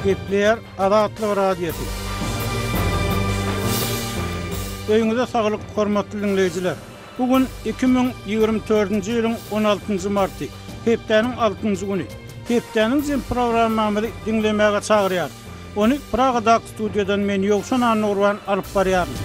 Gepleýär Azatlyk Radiosy. Öýüňize saglyk, hormatly diňleýjiler! Bu gün 2024-nji ýylyň on altynjy marty, hepdäniň altynjy güni. Hepdäniň jem programmamyzy diňlemäge çagyrýarys. Ony Pragadaky studiýadan men Ýowşan Annagurban alyp barýaryn.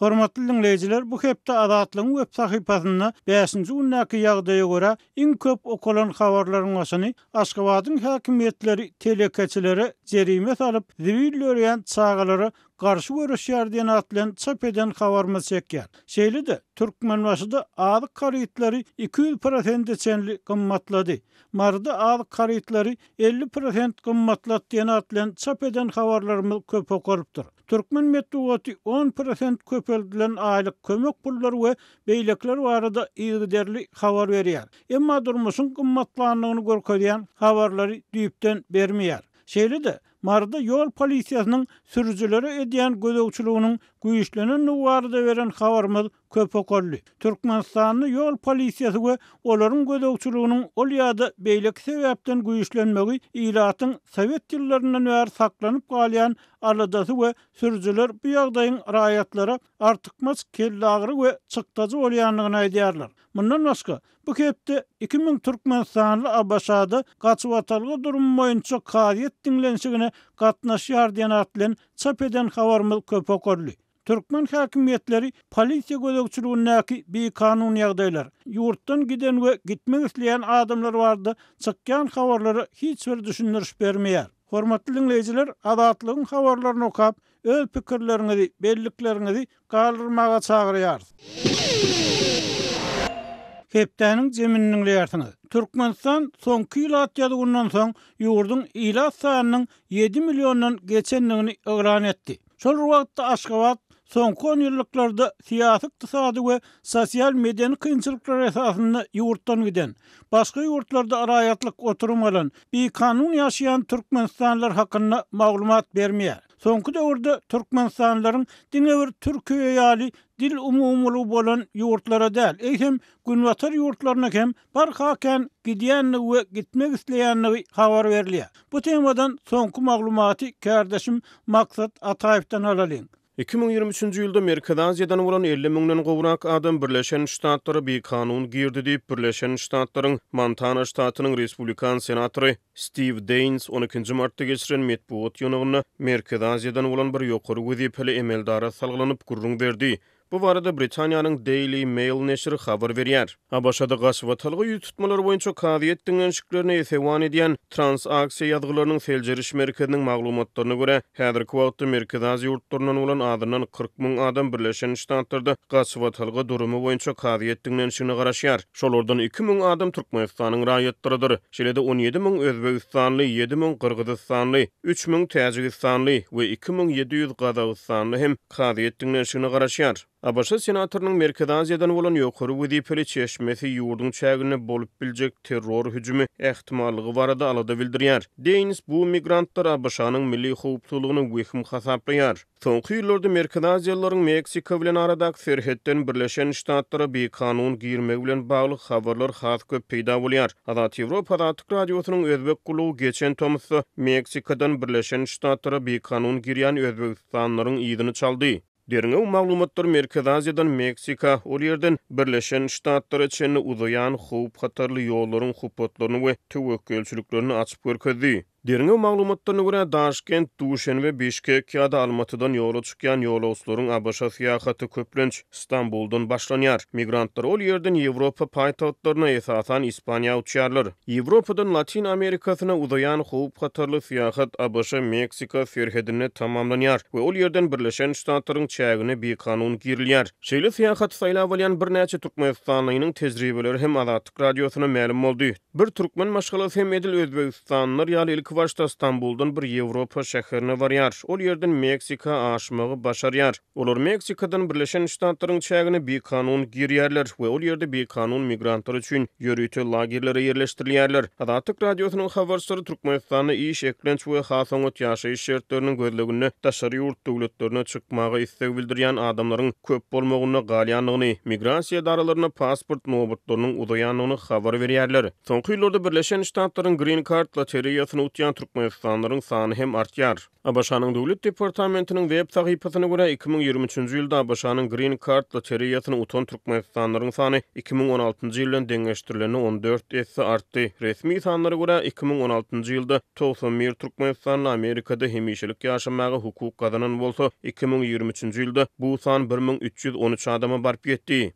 Hormatly diňleýjiler, bu hepde Azatlygyň web sahypasynda bäşinji gündäki ýagdaýa görä iň köp okalan habarlaryň başyny Aşgabadyň häkimiýetleri telekeçilere jerime salyp, zibil dörýän çagalara garşy göreşýär diýen at bilen çap eden habarymyz çekýär. Şeýle-de, Türkmenbaşyda azyk harytlary 200 prosente çenli gymmatlady. Maryda azyk harytlary 50 prosent gymmatlady diýen at bilen çap eden habarlarymyz köp okalypdyr. Türkmen metbugaty 10% köpeldilen aýlyk kömek pullary we beýlekiler barada yzygiderli habar berýär. Emma durmuşyň gymmatlandygyny görkezýän habarlary düýpden bermeýär. Şeýle-de, Maryda ýol polisiýasynyň sürüjilere edýän gözegçiliginiň güýçlenendigi barada beren habarymyz köp okaldy. Türkmenistanda ýol polisiýasy we olaryň gözegçiliginiň ol ýa-da beýleki sebäpden güýçlenmegi ilatyň sowet ýyllaryndan bäri saklanyp galýan aladasy we sürüjiler bu ýagdaýyň raýatlara artykmaç kellagyry we çykdajy bolýandygyny aýdýarlar. Mundan başga, bu hepde 2000 türkmenistanly ABŞ-da gaçybatalga durumy boýunça kazyýet diňlenişigine gatnaşýar diýen at bilen çap eden habarymyz köp okaldy. Türkmen häkimiýetleri polisiýa gözegçiligindäki bikanun ýagdaýlar, ýurtdan giden we gitmek isleýän adamlar barada çykýan habarlara hiç bir düşündiriş bermeýär. Hormatly diňleýjiler, Azatlygyň habarlaryny okap, öz pikirleriňizi, bellikleriňizi galdyrmaga çagyrýarys. Hepdäniň jemini diňleýärsiňiz. Türkmenistan soňky ilat ýazuwyndan soň ýurduň ilat sanynyň ýedi milliondan geçendigini yglan etdi. Şol bir wagtda Aşgabat soňky onýyllyklarda syýasy-ykdysady we sosial-medeni kynçylyklar esasynda ýurtdan giden, başga ýurtlarda raýatlyk oturum alan, bikanun ýaşaýan türkmenistanlylar hakynda maglumat bermeýär. Soňky döwürde türkmenistanlylaryň diňe bir Türkiýe ýaly dil umumylygy bolan ýurtlara däl, eýsem, günbatar ýurtlaryna hem barha kän gidýändigi we gitmek isleýändigi habar berilýär. Bu temadan soňky maglumaty kärdeşim Maksat Ataýewden alalyň. 2023-nji ýylda Merkezi Aziýadan bolan 50 müňden gowrak adam Birleşen Ştatlara bikanun girdi diýip, Birleşen Ştatlaryň Montana ştatynyň respublikan senatory Stiw Deýns on ikinji martda geçiren metbugat ýygnagynda Merkezi Aziýadan bolan bir ýokary wezipeli emeldara salgylanyp gürrüň berdi. Bu barada Britaniýanyň Daily Mail neşiri habar berýär. ABŞ-da gaçybatalga ýüz tutmalar boýunça kazyýet diňlenişiklerine esewan edýän Transaksiýa ýazgylarynyň seljeriş merkeziniň maglumatlaryna görä, häzirki wagtda Merkezi Aziýa ýurtlaryndan bolan azyndan 40 müň adam Birleşen Ştatlarda gaçybatalga durumy boýunça kazyýet diňlenişigine garaşýar. Şolardan 2000 adam Türkmenistanyň raýatlarydyr. Şeýle-de 17 müň özbegistanly, 7000 gyrgyzystanly, 3000 täjigistanly we 2700 gazagystanly hem kazyýet diňlenişigine garaşýar. ABŞ senatorynyň Merkezi Aziýadan bolan ýokary wezipeli çeşmesi ýurduň çäginde bolup biljek terror hüjümi ähtimallygy barada alada bildirýär. Deýns bu migrantlary ABŞ-nyň milli howpsuzlygyna wehim hasaplaýar. Soňky ýyllarda Merkezi Aziýalylaryň Meksika bilen aradaky serhetden Birleşen Ştatlara bikanun girmegi bilen bagly habarlar has köp peýda bolýar. Azat Ýewropa Azatlyk Radiosynyň Özbek gullugy geçen tomusda Meksikadan Birleşen Ştatlara bikanun girýän özbegistanlylaryň yzyny çaldy. Derňew maglumatlary Merkezi Aziýadan Meksika, ol ýerden Birleşen Ştatlara çenli uzaýan howp-hatarly ýollaryň hupbatlaryny we töwekgelçiliklerini açyp görkezdi. Derňew maglumatlaryna görä, Daşkent, Duşenbe, Bişkek ýa-da Almatydan ýola çykýan ýolagçylaryň ABŞ-a syýahaty köplenç Stambuldan başlanýar. Migrantlar ol ýerden Ýewropa paýtagtlaryna, esasan, Ispaniýa uçýarlar. Ýewropadan Latyn Amerikasyna uzaýan howp-hatarly syýahat ABŞ-Meksika serhedinde tamamlanýar we ol ýerden Birleşen Ştatlaryň çägine bikanun girilýär. Şeýle syýahaty saýlap alýan birnäçe türkmenistanlynyň tejribeleri hem Azatlyk Radiosyna mälim boldy. Bir türkmen maşgalasy hem edil özbegistanlylar ýaly ilki. ilkibaşda Stambuldan bir Ýewropa şäherine barýar. Ol ýerden Meksika aşmagy başarýar. Olar Meksikadan Birleşen Ştatlaryň çägine bikanun girýärler we ol ýerde bikanun migrantlar üçin ýörite lagerlere ýerleşdirilýärler. Azatlyk Radiosynyň habarçylary Türkmenistanda iş, eklenç we has oňat ýaşaýyş şertleriniň gözleginde daşary ýurt döwletlerine çykmaga isleg bildirýän adamlaryň köp bolmagynda galýandygyny, migrasiýa edaralarynda pasport nobatlarynyň uzaýandygyny habar berýärler. Soňky ýyllarda Birleşen Ştatlaryň Green Card lotereýasyny utýan türkmenistanlylaryň sany hem artýar. ABŞ-nyň Döwlet departamentiniň web sahypasyna görä, 2023-nji ýylda ABŞ-nyň Green Card lotereýasyny utan türkmenistanlylaryň sany 2016-njy ýyl bilen deňeşdirilende 14 esse artdy. Resmi sanlara görä, 2016-njy ýylda 91 türkmenistanly Amerikada hemişelik ýaşamaga hukuk gazanan bolsa, 2023-nji ýylda bu san 1313 adama baryp ýetdi.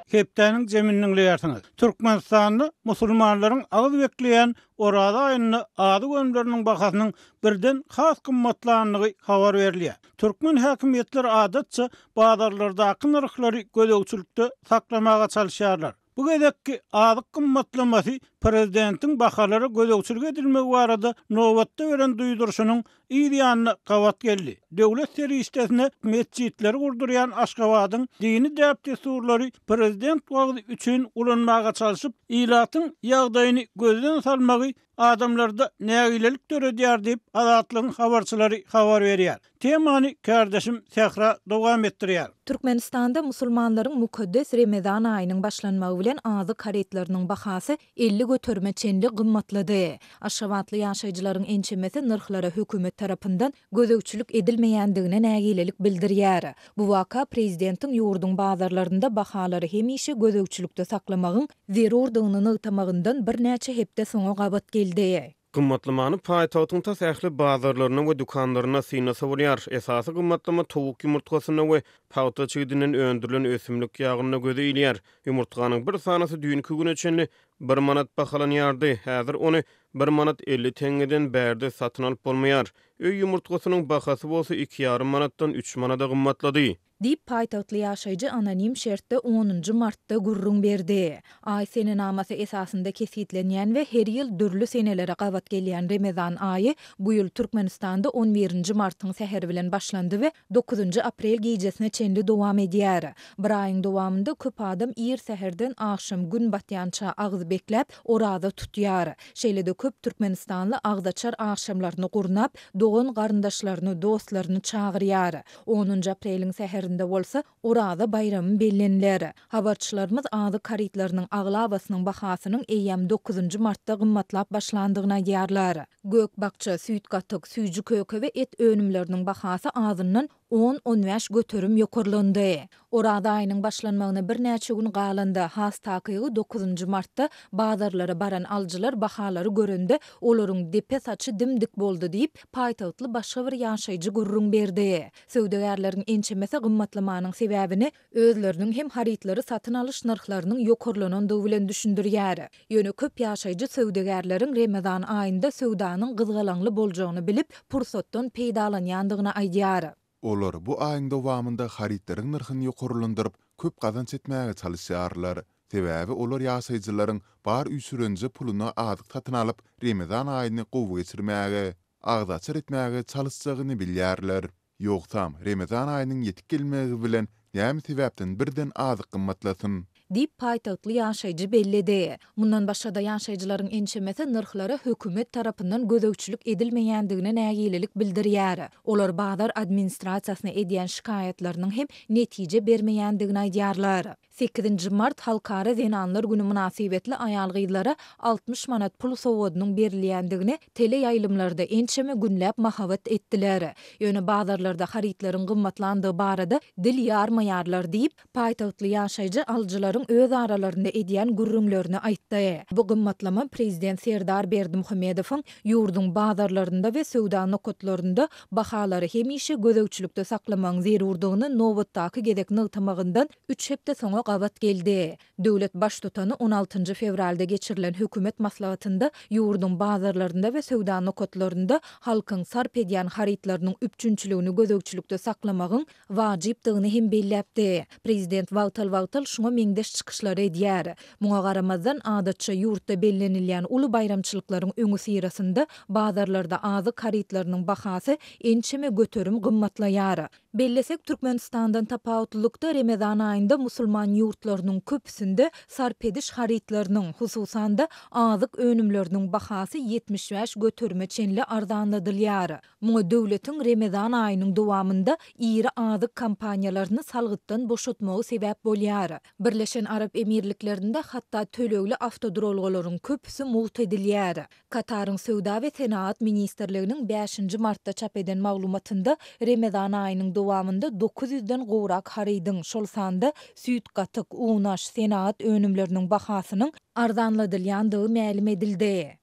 Hepdäniň jemini diňleýärsiňiz. Türkmenistanda musulmanlaryň agyz bekleýän Oraza aýynda azyk önümleriniň bahasynyň birden has gymmatlandygy habar berilýär. Türkmen häkimiýetleri adatça bazarlardaky nyrhlary gözegçilikde saklamaga çalyşýarlar. Bu gezekki azyk gymmatlamasy prezidentiň bahalara gözegçilik edilmegi barada nobatda beren duýduryşynyň yz ýanyna gabat geldi. Döwlet serişdesine metjitleri gurdurýan Aşgabadyň dini däp-dessurlary prezident wagzy üçin ulanmaga çalşyp, ilatyň ýagdaýyny gözden salmagy adamlarda nägilelik döredýär diýip, Azatlygyň habarçylary habar berýär. Temany kärdeşim Sähra dowam etdirýär. Türkmenistanda musulmanlaryň mukaddes Remezan aýynyň başlanmagy bilen azyk harytlarynyň bahasy 50 göterime çenli gymmatlady. Aşgabatly ýaşaýjylaryň ençemesi nyrhlara hökümet tarapyndan gözegçilik edilmeýändigine nägilelik bildirýär. Bu waka prezidentiň ýurduň bazarlarynda bahalary hemişe gözegçilikde saklamagyň zerurdygyny nygtamagyndan birnäçe hepde soňa gabat geldi. Gymmatlamany paýtagtyň tas ähli bazarlarynda we dükanlarynda synlasa bolýar. Esasy gymmatlama towuk ýumurtgasynda we pagta çigidinden öndürilen ösümlik ýagynda göze ilýär. Ýumurtganyň bir sanysy düýnki güne çenli bir manat bahalanýardy, häzir ony bir manat 50 teňňeden bärde satyn alyp bolmaýar. Öý ýumurtgasynyň bahasy bolsa iki ýarym manatdan üç manada gymmatlady. Diýip, paýtagtly ýaşaýjy anonim şertde onunjy martda gürrüň berdi. Aý senenamasy esasynda kesgitlenýän we her ýyl dürli senelere gabat gelýän Remezan aýy bu ýyl Türkmenistanda on birinji martyň säheri bilen başlandy we dokuzynjy aprel gijesine çenli dowam edýär. Bir aýyň dowamynda köp adam ir säherden agşam gün batýança agyz bekläp, oraza tutýar. Şeýle-de köp türkmenistanly agzaçar agşamlaryny gurnap, dogan-garyndaşlaryny, dostlaryny çagyrýar. Onunjy apreliň säherinde bolsa Oraza baýramy belleniler. Habarçylarymyz azyk harytlarynyň aglabasynyň bahasynyň eýýäm dokuzynjy martda gymmatlap başlandygyny aýdýarlar. Gök-bakja, süýt-gatyk, süýji-köke we et önümleriniň bahasy azyndan on-on bäş göterim ýokarlandy. Oraza aýynyň başlanmagyna birnäçe gün galanda, has takygy dokuzynjy martda bazarlara baran alyjylar bahalary görende, olaryň depe saçy dim-dik boldy diýip, paýtagtly başga bir ýaşaýjy gürrüň berdi. Söwdagärleriň ençemesi gymmatlamanyň sebäbini özleriniň hem harytlary satyn alyş nyrhlarynyň ýokarlanandygy bilen düşündirýär. Ýöne köp ýaşaýjy söwdagärleriň Remezan aýynda söwdanyň gyzgalaňly boljagyny bilip, pursatdan peýdalanýandygyny aýdýar. Olar bu aýyň dowamynda harytlaryň nyrhyny ýokarlandyryp, köp gazanç etmäge çalyşýarlar. Sebäbi olar ýaşaýjylaryň bar üýşürenje puluna azyk satyn alyp, Remezan aýyny gowy geçirmäge, agzaçar etmäge çalyşjagyny bilýärler. Ýogsam, Remezan aýynyň ýetip gelmegi bilen näme sebäpden birden azyk gymmatlasyn? Diýip, paýtagtly ýaşaýjy belledi. Mundan başga-da, ýaşaýjylaryň ençemesi nyrhlara hökümet tarapyndan gözegçilik edilmeýändigine nägilelik bildirýär. Olar bazar administrasiýasyna edýän şikaýatlarynyň hem netije bermeýändigini aýdýarlar. Sekizinji mart Halkara zenanlar güni mynasybetli aýal-gyzlara 60 manat pul sowgadynyň berilýändigini teleýaýlymlarda ençeme günläp mahabat etdiler. Ýöne bazarlarda harytlaryň gymmatlandygy barada dil ýarmaýarlar diýip, Paýtagtly ýaşaýjy alyjylaryň öz aralarynda edýän gürrüňlerini aýtdy. Bu gymmatlama prezident Serdar Berdimuhamedowyň ýurduň bazarlarynda we söwda nokatlarynda bahalary hemişe gözegçilikde saklamagyň zerurdygyny nobatdaky gezek nygtamagyndan üç hepde soňa gabat geldi. Döwlet Baştutany on altynjy fewralda geçirilen hökümet maslahatynda ýurduň bazarlarynda we söwda nokatlarynda halkyň sarp edýän harytlarynyň üpjünçiligini gözegçilikde saklamagyň wajypdygyny hem belläpdi. Prezident wagtal-wagtal şuňa meňzeş. meňzeş çykyşlary edýär. Muňa garamazdan, adatça ýurtda bellenilýän uly baýramçylyklaryň öňüsyrasynda bazarlarda azyk harytlarynyň bahasy ençeme göterim gymmatlaýar. Bellesek, Türkmenistandan tapawutlylykda, Remezan aýynda musulman ýurtlarynyň köpüsinde sarp ediş harytlarynyň, hususan-da, azyk önümleriniň bahasy 75 göterime çenli arzanladylýar. Muňa döwletiň Remezan aýynyň dowamynda iri azyk kompaniýalaryny salgytdan boşatmagy sebäp bolýar. Birleşen Arap Emirliklerinde hatda tölegli awtoduralgalaryň köpüsi mugt edilýär. Kataryň Söwda we senagat ministrliginiň bäşinji martda çap eden maglumatynda Remezan aýynyň dowamynda 900 ýüzden gowrak harydyň, şol sanda süýt-gatyk, unaş, senagat önümleriniň bahasynyň arzanladylýandygy mälim edildi.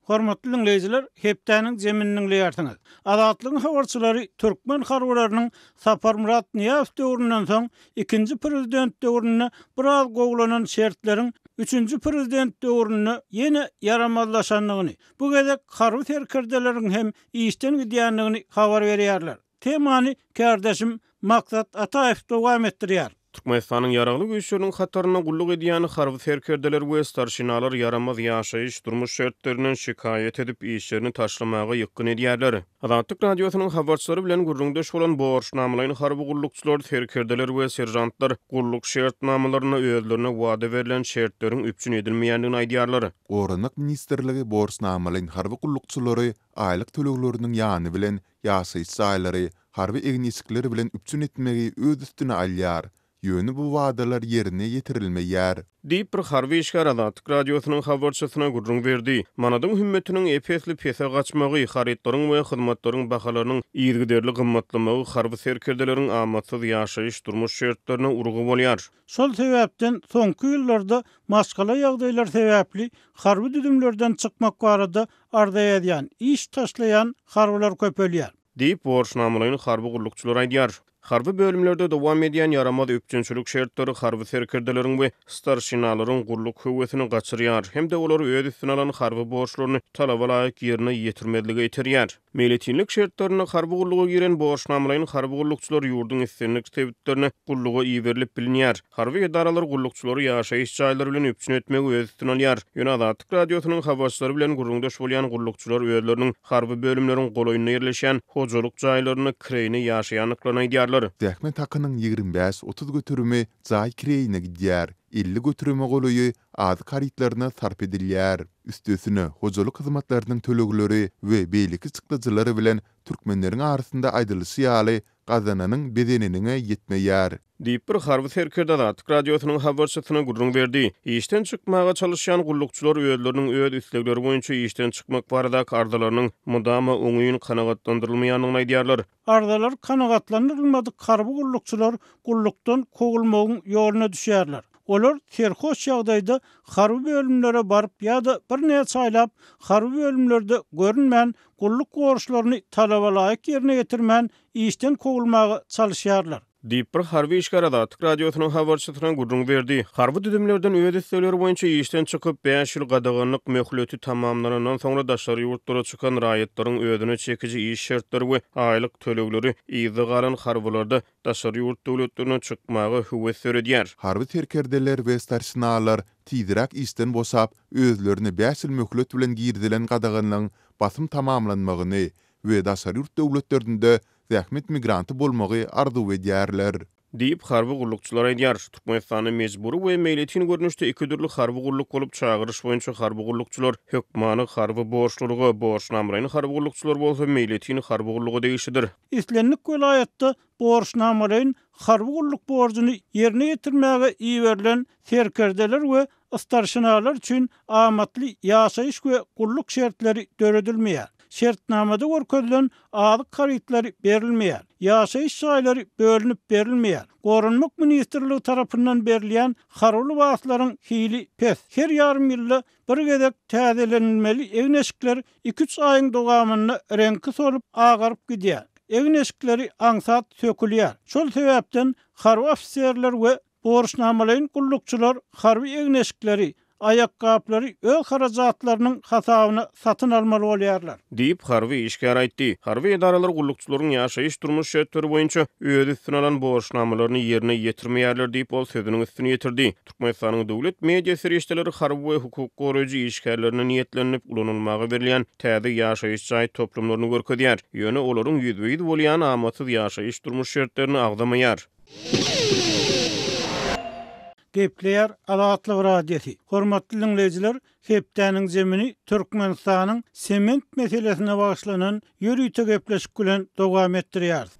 Hormatly diňleýjiler, hepdäniň jemini diňleýärsiňiz. Azatlygyň habarçylary türkmen harbylarynyň Saparmyrat Nyýazow döwründen soň ikinji prezident döwründe biraz gowulanan şertleriň üçünji prezident döwründe ýene ýaramazlaşandygyny, bu gezek harby serkerdeleriň hem işden gidýändigini habar berýärler. Temany kärdeşim Maksat Ataýew dowam etdirýär. Türkmenistanyň Ýaragly Güýçleriniň hatarynda gulluk edýän harby serkerdeler we starşinalar ýaramaz ýaşaýyş, durmuş şertlerinden şikaýat edip, işlerini taşlamaga ýykgyn edýärler. Azatlyk Radiosynyň habarçylary bilen gürrüňdeş bolan borçnamalaýyn harby gullukçylar, serkerdeler we seržantlar gulluk şertnamalarynda özlerine wada berlen şertleriň üpjün edilmeýändigini aýdýarlar. Goranmak ministrligi borçnamalaýyn harby gullukçylary aýlyk tölegleriniň ýany bilen ýaşaýyş jaýlary, harby egin-eşikler bilen üpjün etmegi öz üstüne alýar. Ýöne bu wadalar ýerine ýetirilmeýär. Diýip, bir harby işgär Azatlyk Radiosynyň habarçysyna gürrüň berdi. Manadyň hümmetiniň ep-esli pese gaçmagy, harytlaryň we hyzmatlaryň bahalarynyň yzygiderli gymmatlamagy harby serkerdeleriň amatsyz ýaşaýyş-durmuş şertlerine urgy bolýar. Şol sebäpden soňky ýyllarda maşgala ýagdaýlary sebäpli harby düzümlerden çykmak barada arza ýazýan, iş taşlaýan harbylar köpelýär. Diýip, borçnamalaýyn harby gullukçylar aýdýar. Harby bölümlerde dowam edýän ýaramaz üpjünçilik şertleri harby serkerdeleriň we starşinalaryň gulluk höwesini gaçyrýar hem-de olary öz üstüne alan harby borçlaryny talaba laýyk ýerine ýetirmezlige iterýär. Meýletinlik şertlerinde harby gulluga giren borçnamalaýyn harby gullukçylar ýurduň islendik sebitlerine gulluga iberilip bilinýär. Harby edaralar gullukçylary ýaşaýyş jaýlary bilen üpjün etmegi öz üstüne alýar. Ýöne Azatlyk Radiosynyň habarçylary bilen gürrüňdeş bolýan gullukçylar özleriniň harby bölümleriň golaýynda ýerleşýän hojalyk jaýlarynda kireýine ýaşaýandyklaryny aýdýarlar. Zähmet hakynyň 25, 30 göterimi jaý kireýine gidýär, 50 göterime golaýy azyk harytlaryna sarp edilýär. Üstesine, hojalyk hyzmatlarynyň tölegleri we beýleki çykdajylary bilen türkmenleriň arasynda aýdylyşy ýaly, gazananyň bezeniniňe ýetmeýär. Diýip, bir harby serkerde Azatlyk Radiosynyň habarçysyna gürrüň berdi. Işden çykmaga çalyşýan gullukçylar özleriniň öz islegleri boýunça işden çykmak baradaky arzalarynyň mydama oňyn kanagatlandyrylmaýandygyny aýdýarlar. Arzalary kanagatlandyrylmadyk harby gullukçylar gullukdan kowulmagyň ýoluna düşýärler. Olar serhoş ýagdaýda harby bölümlere baryp ýa-da birnäçe aýlap harby bölümlerde görünmän, gulluk borçlaryny talaba laýyk ýerine ýetirmän işden kowulmaga çalyşýarlar. Diýip, bir harby işgär Azatlyk Radiosynyň habarçysyna gürrüň berdi. Harby düzümlerden öz islegleri boýunça işden çykyp, bäş ýyl gadaganlyk möhleti tamamlanandan soňra daşary ýurtlara çykan raýatlaryň özüne çekiji iş şertleri we aýlyk tölegleri yzda galan harbylarda daşary ýurt döwletlerine çykmaga höwes döredýär. Harby serkerdeler we starşinalar tizräk işden boşap, özlerine bäş ýyl möhlet bilen girizilen gadaganlygyň basym tamamlanmagyny we daşary ýurt döwletlerinde zähmet migranty bolmagy arzuw edýärler. Diýip, harby gullukçylar aýdýar. Türkmenistanda mejbury we meýletin görnüşde iki dürli harby gulluk bolup, çagyryş boýunça harby gullukçylar hökmany harby borçlulyga, borçnamalaýyn harby gullukçylar bolsa meýletin harby gulluga degişlidir. Islendik welaýatda borçnamalaýyn harby gulluk borjuny ýerine ýetirmäge iberilen serkerdeler we Starşinalar üçin amatly ýaşaýyş we gulluk şertleri döredilmeýär. Şertnamada görkezilen azyk harytlary berilmeýär. Ýaşaýyş jaýlary bölünip berilmeýär. Goranmak ministrligi tarapyndan berilýän harby lybaslaryň hili pes. Her ýarym ýylda bir gezek täzelenilmeli egin-eşikler iki-üç aýyň dowamynda reňki solup, agaryp gidýär. Egin-eşikleri aňsat sökülýär. Şol sebäpden harby ofiserler we Borçnamalaýyn gullukçylar harby egin-eşikleri, Aýakgaplary öz harajatlarynyň hasabyna satyn almaly bolýarlar. Diýip, harby işgär aýtdy. Harby edaralar gullukçylaryň ýaşaýyş-durmuş şertleri boýunça öz üstüne alan borçnamalaryny ýerine ýetirmeýärler diýip, ol sözüniň üstüni ýetirdi. Türkmenistanyň döwlet media serişdeleri harby we hukuk goraýjy işgärlerine niýetlenilip ulanylmaga berilýän täze ýaşaýyş jaý toplumlaryny görkezýär. Ýöne olaryň ýüzbe-ýüz bolýan amatsyz ýaşaýyş-durmuş şertlerini agzamaýar. Gepleýär Azatlyk Radiosy. Hormatly diňleýjiler, hepdäniň zemini Türkmenistanyň sement meselesine bagyşlanan ýörite gepleşik bilen dowam etdirýäris.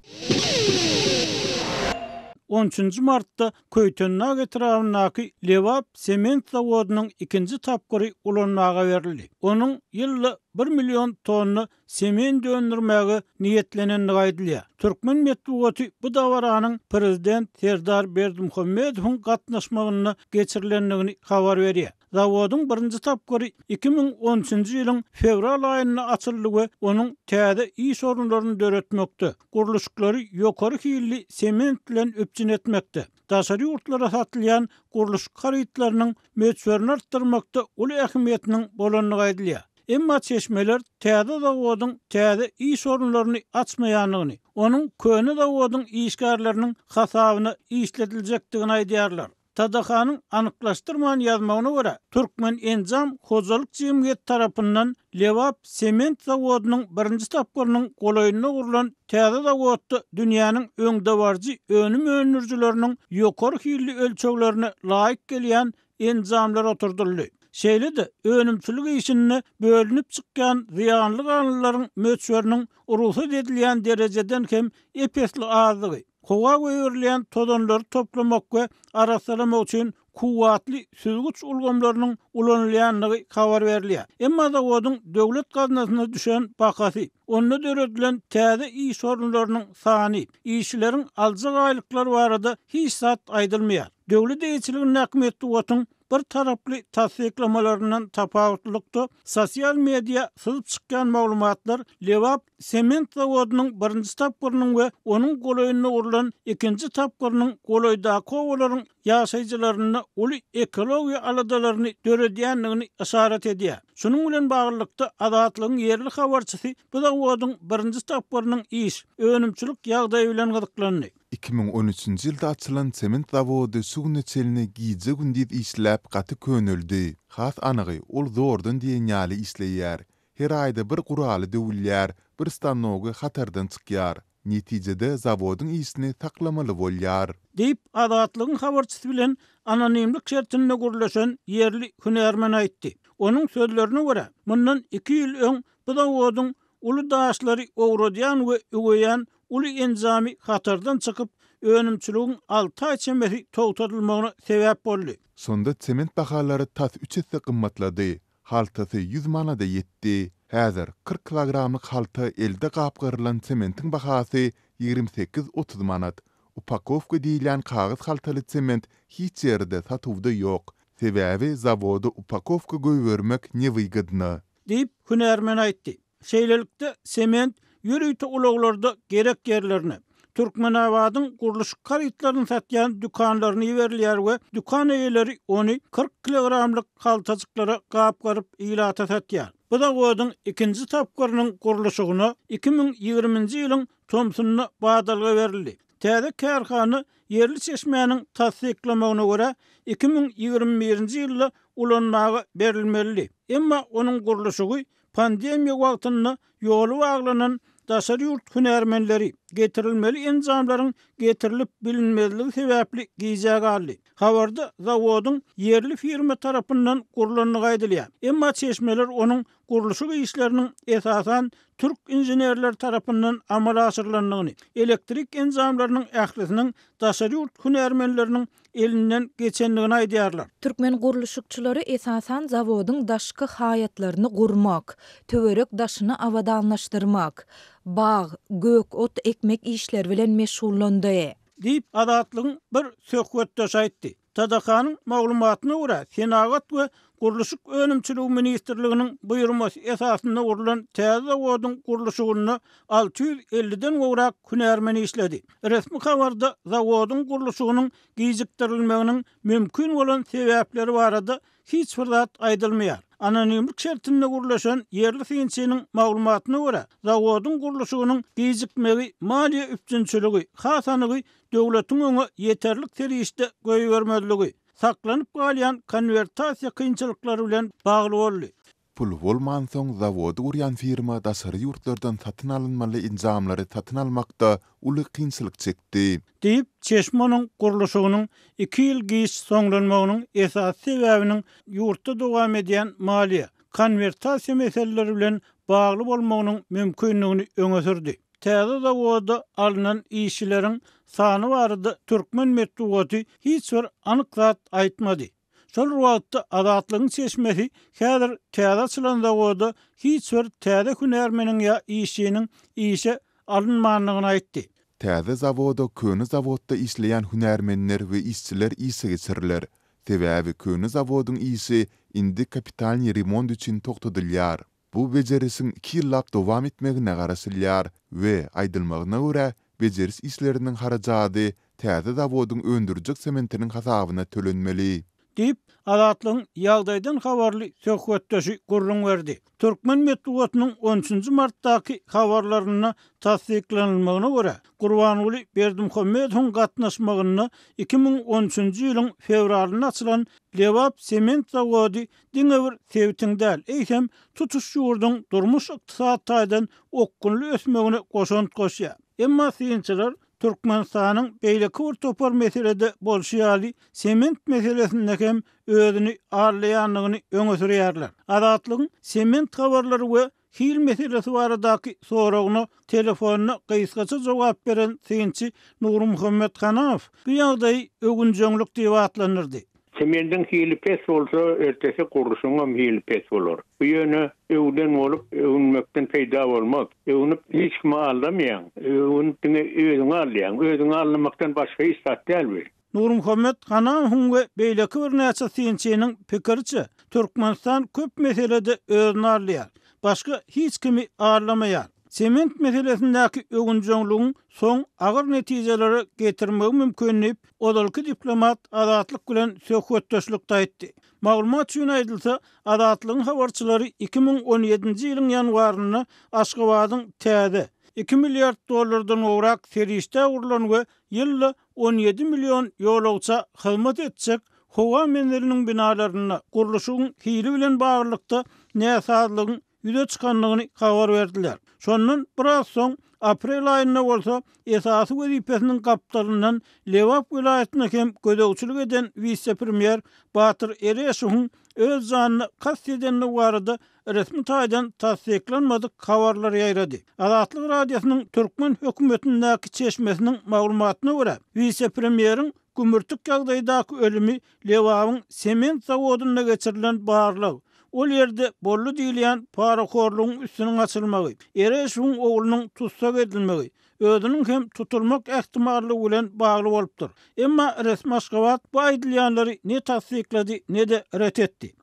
On üçünji martda Köýtendag etrabyndaky Lebap sement zawodynyň ikinji tapgyry ulanmaga berildi. Onuň ýylda bir million tonna sement öndürmäge niýetlenendigi aýdylýar. Türkmen metbugaty bu dabaranyň prezident Serdar Berdimuhamedowyň gatnaşmagynda geçirilendigini habar berýär. Zawodyň birinji tapgyry 2013-nji ýylyň fewral aýynda açyldy we onuň täze iş orunlaryny döretmekde, gurluşyklary ýokary hilli sement bilen üpjün etmekde, daşary ýurtlara satylýan gurluşyk harytlarynyň möçberini artdyrmakda uly ähmiýetiniň bolandygy aýdylýar. Emma çeşmeler täze zawodyň täze iş orunlaryny açmaýandygyny, onuň köne zawodyň işgärleriniň hasabyna işlediljekdigini aýdýarlar. TDH-nyň anyklaşdyrman ýazmagyna görä, Türkmenenjam hojalyk jemgyýeti tarapyndan Lebap sement zawodynyň birinji tapgyrynyň golaýynda gurlan täze zawodda dünýäniň öňdebaryjy önüm öndürijileriniň ýokary hilli ölçeglerine laýyk gelýän enjamlar oturdyldy. Şeýle-de, önümçilik işinde bölünip çykýan zyýanly galyndylaryň möçberiniň rugsat edilýän derejeden hem ep-esli azdygy, howa goýberilýän tozanlary toplamak we arassalamak üçin kuwwatly süzgüç ulgamlarynyň ulanylýandygy habar berilýär. Emma zawodyň döwlet gaznasyna düşen bahasy, onda döredilen täze iş orunlarynyň sany, işçileriň aljak aýlyklary barada hiç zat aýdylmaýar. Döwlet eýeçiligindäki metbugatyň bir taraply tassyklamalaryndan tapawutlylykda, sosial media syzyp çykýan maglumatlar Lebap sement zawodynyň birinji tapgyrynyň we onuň golaýynda gurlan ikinji tapgyrynyň golaýdaky obalaryň ýaşaýjylarynda uly ekologiýa aladalaryny döredýändigini yşarat edýär. Şunuň bilen baglylykda, Azatlygyň ýerli habarçysy bu zawodyň birinji tapgyrynyň iş, önümçilik ýagdaýy bilen gyzyklandy. 2013-nji ýylda açylan sement zawody şu güne çenli gije-gündiz işläp gaty köneldi. Has anygy, ol zordan diýen ýaly işleýär. Her aýda bir guraly döwülýär, bir stanogy hatardan çykýar. Netijede zawodyň işini saklamaly bolýar. Diýip, Azatlygyň habarçysy bilen anonimlik şertinde gürleşen ýerli hünärmen aýtdy. Onuň sözlerine görä, mundan iki ýyl öň bu zawodyň uly daşlary owradýan we üweýän uly enjamy hatardan çykyp, önümçiligiň alty aý çemesi togtadylmagyna sebäp boldy. Şonda sement bahalary tas üç esse gymmatlady. Haltasy ýüz manada ýetdi. Häzir 40 kilogramlyk halta elde gapgarylan sementiň bahasy 28-30 manat. Upakowka diýilýän kagyz haltaly sement hiç ýerde satuwda ýok. Sebäbi zawoda upakowka goýbermek newygodno. Diýip, hünärmen aýtdy. Şeýlelikde, sement ýörite ulaglarda gerek ýerlerine, Türkmenabadyň gurluşyk harytlaryny satýan dükanlaryna iberilýär we dükan eýeleri ony 40 kilogramlyk haltajyklara gapgaryp ilata satýar. Bu zawodyň ikinji tapgyrynyň gurluşygyna 2020-nji ýylyň tomsunda badalga berildi. Täze kärhana ýerli çeşmäniň tassyklamagyna görä, 2021-nji ýylda ulanmaga berilmelidi. Emma onuň gurluşygy Pandemiýa wagtynda ýoly baglanan daşary ýurt hünärmenleri, getirilmeli enjamlaryň getirilip bilinmezligi sebäpli gijä galdy. Habarda zawodyň ýerli firma tarapyndan gurlandygy aýdylýar. Emma çeşmeler onuň gurluşyk işleriniň esasan türk inženerleri tarapyndan amala aşyrylandygyny, elektrik enjamlarynyň ählisiniň daşary ýurt hünärmenleriniň elinden geçendigini aýdýarlar. Türkmen gurluşykçylary esasan zawodyň daşky haýatlaryny gurmak, töwerek daşyny abadanlaşdyrmak, bag, gök ot ekmek işleri bilen meşgullandy. Diýip, Azatlygyň bir söhbetdeşi aýtdy. TDH-nyň maglumatyna görä, Senagat we gurluşyk önümçiligi ministrliginiň buýurmasy esasynda gurlan täze zawodyň gurluşygynda 650-den gowrak hünärmen işledi. Resmi habarda zawodyň gurluşygynyň gijikdirilmeginiň mümkin bolan sebäpleri barada hiç bir zat aýdylmaýar. Anonimlik şertinde gürleşen ýerli synçynyň maglumatyna görä, zawodyň gurluşygynyň gijikmegi maliýe üpjünçiligi, has anygy döwletiň öňe ýeterlik serişde goýbermezligi, saklanyp galýan konwertasiýa kynçylyklary bilen bagly boldy. Pul bolmansoň, zawody gurýan firma daşary ýurtlardan satyn alynmaly enjamlary satyn almakda uly kynçylyk çekdi. Diýip, çeşme onuň gurluşygynyň iki ýyl giç soňlanmagynyň esasy sebäbiniň ýurtda dowam edýän maliýe, konwertasiýa meseleleri bilen bagly bolmagynyň mümkindigini öňe sürdi. Täze zawoda alnan işçileriň sany barada türkmen metbugaty hiç bir anyk zat aýtmady. Şol bir wagtda, Azatlygyň çeşmesi häzir täze açylan zawoda hiç bir täze hünärmeniň ýa işçiniň işe alynmandygyny aýtdy. Täze zawoda köne zawodda işleýän hünärmenler we işçiler işe geçiriler. Sebäbi köne zawodyň işi indi kapitalnyý remont üçin togtadylýar. Bu bejerişiň iki ýyllap dowam etmegine garaşylýar we, aýdylmagyna görä, bejeriş işleriniň harajady täze zawodyň öndürjek sementiniň hasabyna tölenmeli. Diýip, Azatlygyň ýagdaýdan habarly söhbetdeşi gürrüň berdi. Türkmen metbugatynyň on üçünji martdaky habarlarynda tassyklanylmagyna görä, Gurbanguly Berdimuhamedowyň gatnaşmagynda 2013-nji ýylyň fewralynda açylan Lebap sement zawody diňe bir sebitiň däl, eýsem, tutuş ýurduň durmuş-ykdysady taýdan okgunly ösmegine goşant goşýar. Emma synçylar Türkmenistanyň beýleki bir topar meselede bolşy ýaly, sement meselesinde hem özüni aldaýandygyny öňe sürýärler. Azatlygyň sement habarlary we Hil meselesi baradaky soragyna telefonda gysgaça jogap beren synçy Nurmuhammet Hanamow bu ýagdaýy öwünjeňlik diýip atlandyrdy. Semendiň hili pes bolsa, ertesi gurluşygyňam hili pes bolar. Bu ýöne öwden bolup, öwünmekden peýda bolmaz. Öwünip hiç kimi aldamaýaň. Öwünip diňe özüňi aldaýaň. Özüňi aldamakdan başga hiç zat däl bu. Nurmuhammet Hanamowyň we beýleki birnäçe synçynyň pikiriçe, Türkmenistan köp meselede özüni aldaýar, başga hiç kimi aldamaýar. Sement meselesindäki öwünjeňligiň soň agyr netijelere getirmegi mümkin diýip, ozalky diplomat Azatlyk bilen söhbetdeşlikde aýtdy. Maglumat üçin aýdylsa, Azatlygyň habarçylary 2017-nji ýylyň ýanwarynda Aşgabadyň täze, iki milliard dollardan gowrak serişdä gurlan we ýylda 17 million ýolagça hyzmat etjek howa menziliniň binalarynda gurluşygyň hili bilen baglylykda näsazlygyň ýüze çykandygyny habar berdiler. Şondan biraz soň, aprel aýynda bolsa, esasy wezipesiniň gapdalyndan Lebap welaýatyna hem gözegçilik eden wise-premýer Batyr Ereşowyň öz janyna kast edendigi barada resmi taýdan tassyklanmadyk habarlar ýaýrady. Azatlyk Radiosynyň türkmen hökümetindäki çeşmesiniň maglumatyna görä, wise-premýeriň gümürtik ýagdaýdaky ölümi Lebabyň sement zawodynda geçirilen barlag, ol ýerde boldy diýilýän parahorlugyň üstüniň açylmagy, Ereşowyň oglunyň tussag edilmegi, özüniň hem tutulmak ähtimallygy bilen bagly bolupdyr. Emma resmi Aşgabat bu aýdylýanlary ne tassyklady, ne-de ret etdi.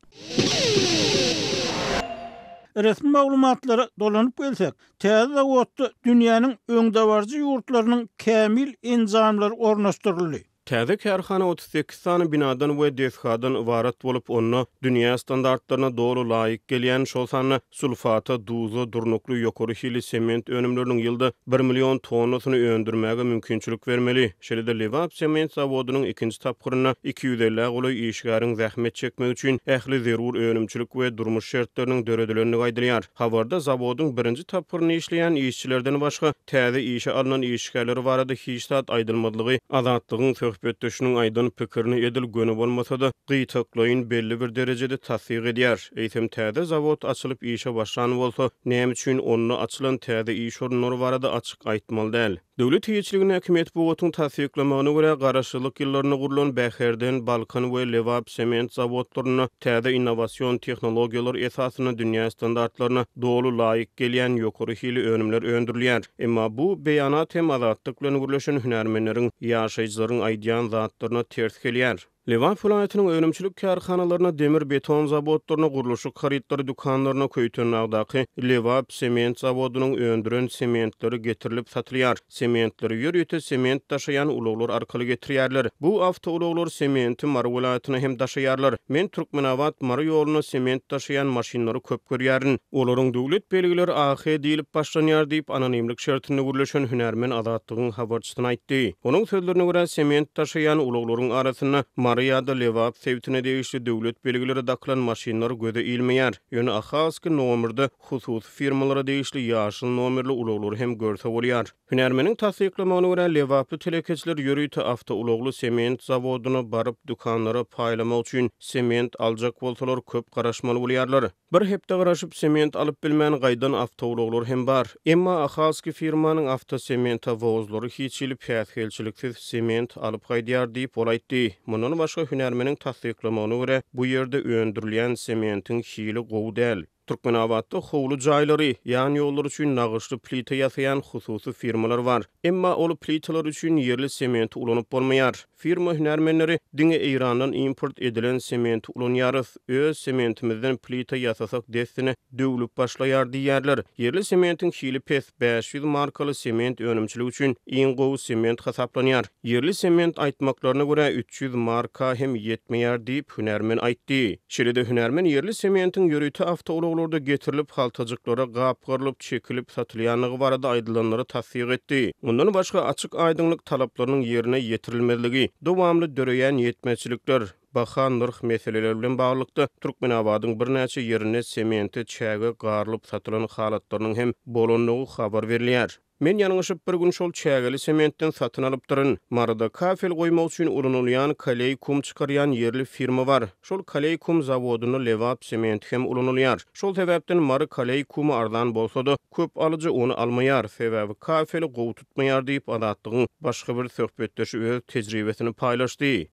Resmi maglumatlara dolanyp gelsek, täze zawodda dünýäniň öňdebaryjy ýurtlarynyň kämil enjamlary ornaşdyryldy. Täze kärhana 38 sany binadan we desgadan ybarat bolup, onda dünýä standartlaryna doly laýyk gelýän, şol sanda sulfata, duza durnukly ýokary hilli sement önümleriniň ýylda bir million tonnasyny öndürmäge mümkinçilik bermeli. Şeýle-de Lebap sement zawodynyň ikinji tapgyrynda 250-ä golaý işgäriň zähmet çekmegi üçin ähli zerur önümçilik we durmuş şertleriniň döredilendigi aýdylýar. Habarda zawodyň birinji tapgyrynda işleýän işçilerden başga, täze işe alnan işgärler barada hiç zat aýdylmazlygy Azatlygyň söhbetdeşiniň aýdan pikirini edil göni bolmasa-da, gytaklaýyn belli bir derejede tassyk edýär. Eýsem, täze zawod açylyp işe başlan bolsa, näme üçin onda açylan täze iş orunlary barada açyk aýtmaly däl? Döwlet eýeçiligindäki metbugatyň tassyklamagyna görä, garaşsyzlyk ýyllarynda gurlan Bäherden, Balkan we Lebap sement zawodlarynda täze innowasion tehnologiýalar esasynda dünýä standartlaryna doly laýyk gelýän ýokary hili önümler öndürilýär. Emma bu beýanat hem Azatlyk bilen gürleşen hünärmenleriň, ýaşaýjylaryň aýdýan zatlaryna ters gelýär. Lebap welaýatynyň önümçilik kärhanalaryna, demir-beton zawodlaryna, gurluşyk harytlary dükanlaryna Köýtendagdaky Lebap sement zawodynyň öndüren sementleri getirilip satylýar. Sementleri ýörite sement daşaýan ulaglar arkaly getirýärler. Bu awtoulaglar sementi Mary welaýatyna hem daşaýarlar. Men Türkmenabat, Mary ýolunda sement daşaýan maşynlary köp görýärin. Olaryň döwlet belgileri AH diýlip başlanýar diýip, anonimlik şertinde gürleşen hünärmen Azatlygyň habarçysyna aýtdy. Onuň sözlerine görä, sement daşaýan ulaglaryň arasynda Mary ýa-da Lebap sebitine degişli döwlet belgileri dakylan maşynlar göze ilmeýär. Ýöne Ahalski nomerde hususy firmalara degişli ýaşyl nomerli ulaglary hem görse bolýar. Hünärmeniň tassyklamagyna görä, lebaply telekeçiler ýörite awtoulagly sement zawodyna baryp, dükanlara paýlamak üçin sement aljak bolsalar, köp garaşmaly bolýarlar. Bir hepde garaşyp, sement alyp bilmän gaýdan awtoulaglar hem bar. Emma Ahalski firmanyň awtosementowozlary hiç hili päsgelçiliksiz sement alyp gaýdýar diýip, ol aýtdy. Mundan başga, hünärmeniň tassyklamagyna görä, bu ýerde öndürilýän sementiň hili gowy däl. Türkmenabatda howly jaýlary, ýan ýollar üçin nagyşly plita ýasaýan hususy firmalar bar. Emma ol plitalar üçin ýerli sementi ulanyp bolmaýar. Firma hünärmenleri diňe Eýrandan import edilen sementi ulanýarys, öz sementimizden plita ýasasak dessine döwlüp başlaýar diýýärler. Ýerli sementiň hili pes, 500 markaly sement önümçiligi üçin iň gowy sement hasaplanýar. Ýerli sement aýtmaklaryna görä 300 marka hem ýetmeýär diýip, hünärmen aýtdy. Şeýle-de hünärmen ýerli sementiň ýörite awtoulaglarda getirilip, haltajyklara gapgarylyp, çekilip satylýandygy barada aýdylanlary tassyk etdi. Mundan başga, açyk-aýdyňlyk talaplarynyň ýerine ýetirilmezligi, dowamly döreýän ýetmezçilikler, baha, nyrh meseleleri bilen baglylykda, Türkmenabadyň birnäçe ýerinde semente çäge garylyp satylan halatlarynyň hem bolandygy habar berilýär. Men ýalňyşyp bir gün şol çägeli sementden satyn alypdyryn. Maryda kafel goýmak üçin ulanylýan kaleý kum çykarýan ýerli firma bar. Şol kaleý kum zawodynda Lebap sementi hem ulanylýar. Şol sebäpden Mary kaleý kumy arzan bolsa-da, köp alyjy ony almaýar, sebäbi kafeli gowy tutmaýar diýip, Azatlygyň başga bir söhbetdeşi öz tejribesini paýlaşdy.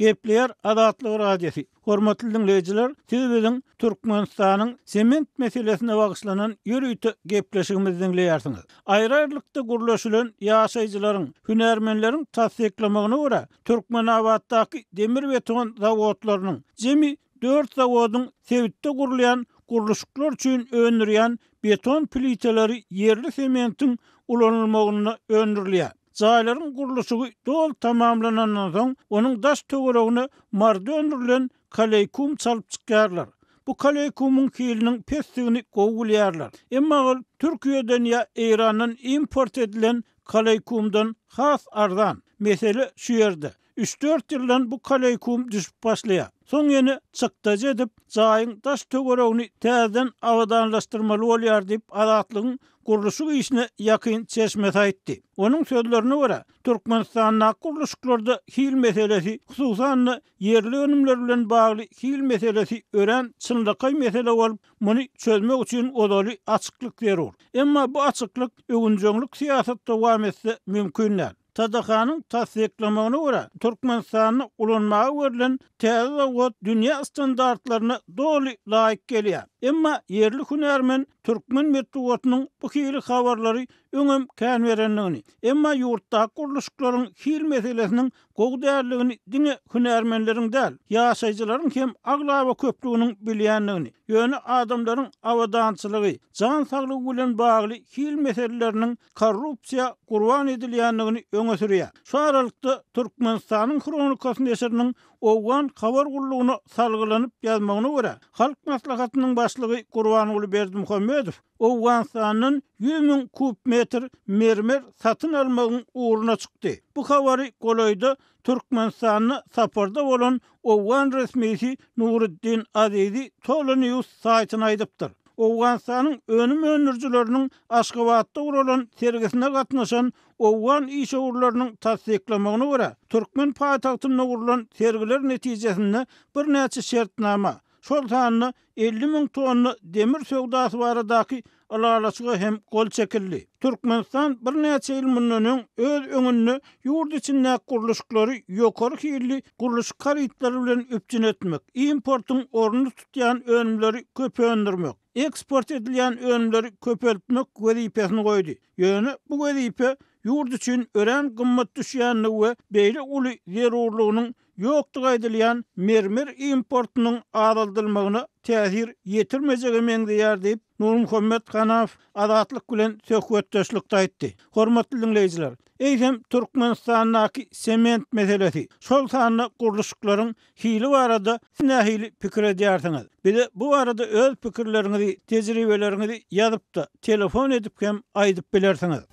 Gepleýär Azatlyk Radiosy. Hormatly diňleýjiler, siz biziň Türkmenistanyň sement meselesine bagyşlanan ýörite gepleşigimizi diňleýärsiňiz. Aýry-aýrylykda gürleşilen ýaşaýjylaryň, hünärmenleriň tassyklamagyna görä, Türkmenabatdaky demir-beton zawodlarynyň, jemi dört zawodyň sebitde gurulýan gurluşyklar üçin öndürýän beton pliteleri ýerli sementiň ulanylmagynda öndürilýär. Jaýlaryň gurluşygy doly tamamlanandan soň, onuň daş-töweregine Maryda öndürilen kaleýkum çalyp çykýarlar. Bu kaleýkumyň hiliniň pesdigini gowy bilýärler. Emma ol Türkiýeden ýa Eýrandan import edilen kaleýkumdan has arzan. Mesele şu ýerde. Üç-dört ýyldan bu kaleýkum düşüp başlaýar. Soň ýene çykdajy edip, jaýyň daş-töweregini täzeden abadanlaşdyrmaly bolýar diýip, Azatlygyň gurluşyk işine ýakyn çeşmesi aýtdy. Onuň sözlerine görä, Türkmenistandaky gurluşyklarda hil meselesi, hususan-da, ýerli önümler bilen bagly hil meselesi örän çynlakaý mesele bolup, muny çözmek üçin ozaly açyklyk zerur. Emma bu açyklyk öwünjeňlik syýasat dowam etse mümkin däl. TDH-nyň tassyklamagyna görä, Türkmenistanda ulanmaga berlen täze zawod dünýä standartlaryna doly laýyk gelýär. Emma ýerli hünärmen türkmen metbugatynyň bu hili habarlary öňem kän berendigini, emma ýurtdaky gurluşyklaryň hil meselesiniň gowy däldigini diňe hünärmenleriň däl, ýaşaýjylaryň hem aglaba köplüginiň bilýändigini, ýöne adamlaryň abadançylygy, jan saglygy bilen bagly hil meseleleriniň korrupsiýa gurban edilýändigini öňe sürýär. Şu aralykda, Türkmenistanyň Hronikasy neşiriniň Owgan habar gullugyna salgylanyp ýazmagyna görä, Halk Maslahatynyň başlygy Gurbanguly Berdimuhamedow Owganystandan 100 000 kub metr mermer satyn almagyň ugruna çykdy. Bu habary golaýda Türkmenistanda saparda bolan owgan resmisi Nuruddin Azizi TOLOnews saýtyna aýdypdyr. Owganystanyň önüm öndürijileriniň Aşgabatda guralan sergisine gatnaşan owgan işewürleriniň tassyklamagyna görä, türkmen paýtagtynda gurlan sergiler netijesinde birnäçe şertnama, şol sanda 50 müň tonna demir söwdasy baradaky ylalaşyga hem gol çekildi. Türkmenistan birnäçe ýyl mundan öň öz öňünde ýurt içindäki gurluşyklary ýokary hilli gurluşyk harytlary bilen üpjün etmek, importyň ornuny tutýan önümleri köp öndürmek, eksport edilýän önümleri köpeltmek wezipesini goýdy. Ýöne bu wezipe. ýurt üçin örän gymmat düşýändigi we beýle uly zerurlygynyň ýokdugy aýdylýan mermer importynyň azaldylmagyna täsir ýetirmejege meňzeýär diýip, Nurmuhammet Hanaw Azatlyk bilen söhbetdeşlikde aýtdy. Hormatly diňleýjiler, eýsem Türkmenistandaky sement meselesi, şol sanda gurluşyklaryň hili barada siz nähili pikir edýärsiňiz? Bize bu barada öz pikirleriňizi, tejribeleriňizi ýazyp-da, telefon edip hem aýdyp bilersiňiz.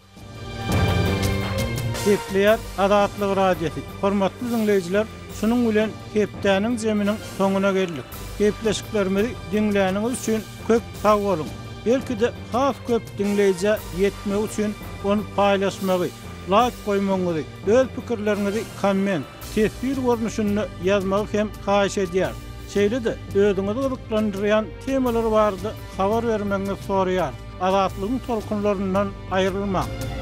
Gepleýär Azatlyk Radiosy. Hormatly diňleýjiler, şunuň bilen hepdäniň jeminiň soňuna geldik. Gepleşiklerimizi diňläniňiz üçin köp sag boluň! Belki-de has köp diňleýjä ýetmegi üçin ony paýlaşmagy, laýk goýmagyňyzy, öz pikirleriňizi komment, teswir görnüşinde ýazmagy hem haýyş edýäris. Şeýle-de özüňizi gyzyklandyrýan temalar barada habar bermegiňizi soraýarys. Azatlygyň tolkunlaryndan aýrylmaň!